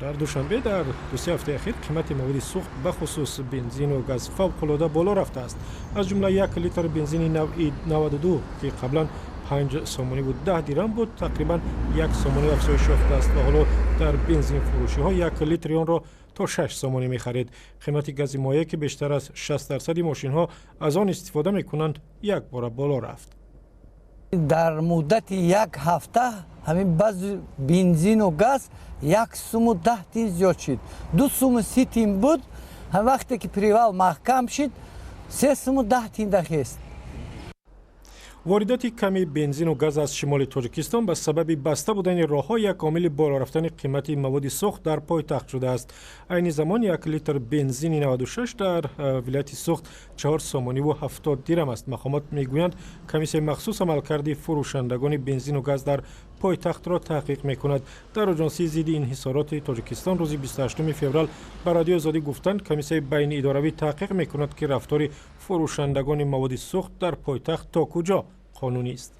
Дар Душанбе дар 2-се ҳафтаи ахир қимати маводи сӯхт, бахусус бензину газ, фавқулода боло рафтааст. Аз ҷумла як литр бензини навъи 92, ки қаблан 5 сомониву 10 дирам буд, тақрибан 1 сомонӣ афзоиш ёфтааст ва ҳоло дар бензинфурӯшиҳо як литри онро то 6 сомонӣ мехаред. Қимати гази моеъ, ки бештар аз 60% мошинҳо аз он истифода мекунанд, якбора боло рафт. Дар муддати як ҳафта ҳамин баъзи бензину газ 1 суму 10 тин зиёд шид. 2 суму 30 тин буд, ҳам вақте ки привал маҳкам шид, 3 суму 10 тин дахест. Воридоти ками бензину газ аз шимоли Тоҷикистон ба сабаби баста будани роҳҳо як омили боло рафтани қимати маводи сӯхт дар пойтахт шудааст. Айни замон як литр бензини 96 дар вилояти Суғд 4 сомониву 70 дирам аст. Мақомот мегӯянд, комиссияи махсус амалкарди фурӯшандагони бензину газ дар пойтахтро таҳқиқ мекунад. Дар Оҷонсии зидди инҳисороти Тоҷикистон рӯзи 28 феврал ба Радиои Озодӣ гуфтанд, комиссияи байниидоравӣ таҳқиқ мекунад, ки рафтори фурӯшандагони маводи сӯхт дар пойтахт то куҷо қонунист.